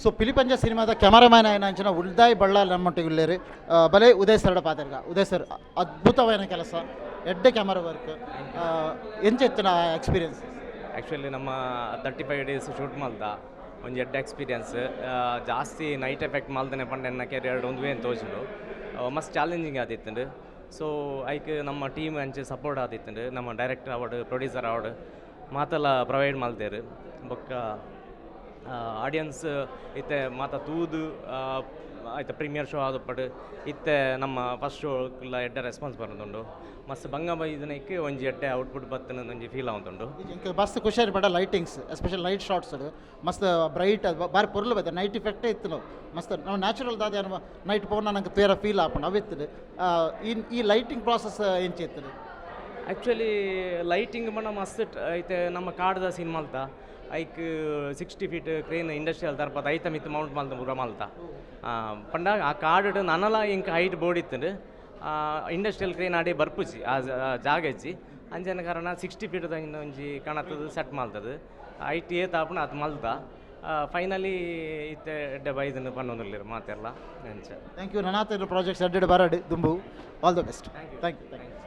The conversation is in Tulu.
ಸೊ ಪಿಲಿಪಂಜ ಸಿನಿಮಾದ ಕ್ಯಾಮರಾಮ್ಯಾನ್ ಆಯಿನ ಅಂಚಿನ ಉದಯ್ ಬಳ್ಳಾಲ್ ನಮ್ಮೊಟ್ಟಿಗೆ ಉಲ್ಲೇರು. ಬಲೆ ಉದಯ್ ಸರ್ ಪಾತೆರ್ಗ. ಉದಯ್ ಸರ್, ಅದ್ಭುತವಾದ ಕೆಲಸ, ಎಡ್ಡೆ ಕ್ಯಾಮರಾ ವರ್ಕ್. ಎಂಚ ಇತ್ತಿನ ಎಕ್ಸ್ಪೀರಿಯನ್ಸ್? ಆ್ಯಕ್ಚುಲಿ ನಮ್ಮ 35 ಡೇಸ್ ಶೂಟ್ ಮಲ್ತ, ಒಂಜಿ ಎಡ್ಡೆ ಎಕ್ಸ್ಪೀರಿಯನ್ಸ್. ಜಾಸ್ತಿ ನೈಟ್ ಎಫೆಕ್ಟ್ ಮಲ್ದನೆ ಪಂಡ ಎನ್ನ ಕೆರಿಯರ್ ಒಂದುವೇ ತೋಜುಂಡು. ಮಸ್ತ್ ಚಾಲೆಂಜಿಂಗ್ ಆದಿತ್ತುಂಡು. ಸೊ ಐಕ್ ನಮ್ಮ ಟೀಮ್ ಅಂಚೆ ಸಪೋರ್ಟ್ ಆದಿತ್ತುಂಡು. ನಮ್ಮ ಡೈರೆಕ್ಟರ್ ಆವಡ್, ಪ್ರೊಡ್ಯೂಸರ್ ಆವಡ್, ಮಾತೆಲ್ಲ ಪ್ರೊವೈಡ್ ಮಲ್ತೇರು. ಬೊಕ್ಕ ಆಡಿಯನ್ಸ್ ಇತ್ತೆ ಮಾತ ತೂದು, ಆಯ್ತ ಪ್ರೀಮಿಯರ್ ಶೋ ಆದುಪ್ಪಡು, ಇತ್ತೆ ನಮ್ಮ ಫಸ್ಟ್ ಶೋಕ್ಲ ಎಡ್ಡೆ ರೆಸ್ಪಾನ್ಸ್ ಬರೋದುಂಡು. ಮಸ್ತ್ ಬಂಗ ಬೈದನಕ್ಕೆ ಒಂಜಿ ಎಡ್ಡೆ ಔಟ್ಪುಟ್ ಬತ್ತನ ಒಂಜಿ ಫೀಲ್ ಆವೊಂದುಂಡು. ಎಂಕ್ ಮಸ್ತ್ ಖುಷಿ ಪಂಡ ಲೈಟಿಂಗ್ಸ್, ಎಸ್ಪೆಷಲ್ ನೈಟ್ ಶಾಟ್ಸ್ ಮಸ್ತ್ ಬ್ರೈಟ್, ಬಾರಿ ಪೊರ್ಲು ಬೈದ. ನೈಟ್ ಇಫೆಕ್ಟೇ ಇತ್ತು. ನಾವು ಮಸ್ತ್ ನಾವು ನ್ಯಾಚುರಲ್ ದಾದ ನೈಟ್ ಪೋನ ನಂಗೆ ತೇರ ಫೀಲ್ ಆಪುಂಡು, ಅವು ಇತ್ತು. ಈ ಈ ಲೈಟಿಂಗ್ ಪ್ರಾಸೆಸ್ ಎಂಚ ಇತ್ತು? ಆ್ಯಕ್ಚುಲಿ ಲೈಟಿಂಗ್ ಪಂಡ ಮಸ್ತ್ ಐತೆ. ನಮ್ಮ ಕಾಡ್ದ ಸೀನ್ ಮಲ್ತ, ಐಕ್ 60 ಫೀಟ್ ಕ್ರೇನ್ ಇಂಡಸ್ಟ್ರಿಯಲ್ ದರ್ಪದ ಐತ ಮಿತ್ತು ಮೌಂಟ್ ಮಲ್ತ ಪೂರ ಮಲ್ತ. ಪಂಡ ಆ ಕಾಡು ನನಲ ಇಂಕ್ ಹೈಟ್ ಬೋರ್ಡ್ ಇತ್ತುಂಡು. ಇಂಡಸ್ಟ್ರಿಯಲ್ ಕ್ರೇನ್ ಆಡೆ ಬರ್ಪುಜಿ, ಆ ಜಾಗ ಇಜ್ಜಿ. ಅಂಚನ ಕಾರಣ 60 ಫೀಟ್ ಒಂಜಿ ಕಣತದ ಸೆಟ್ ಮಲ್ತದು. ಹೈಟ್ ಏತ್ ಆಪುಂಡು ಅದು ಮಲ್ತ. ಫೈನಲಿ ಇತ್ತೆ ಎಡ್ಡೆ ಬೈದನ್ನು ಪನ್ನೊಂದುಲ್ಲೆರ್ ಮಾತೆರ್ಲ ಅಂಚ. Thank you. ನನಾತ projects ಎಡ್ಡೆಡ್ ಬರಡ್ ದುಂಬು. All the best. Thank you, thank you.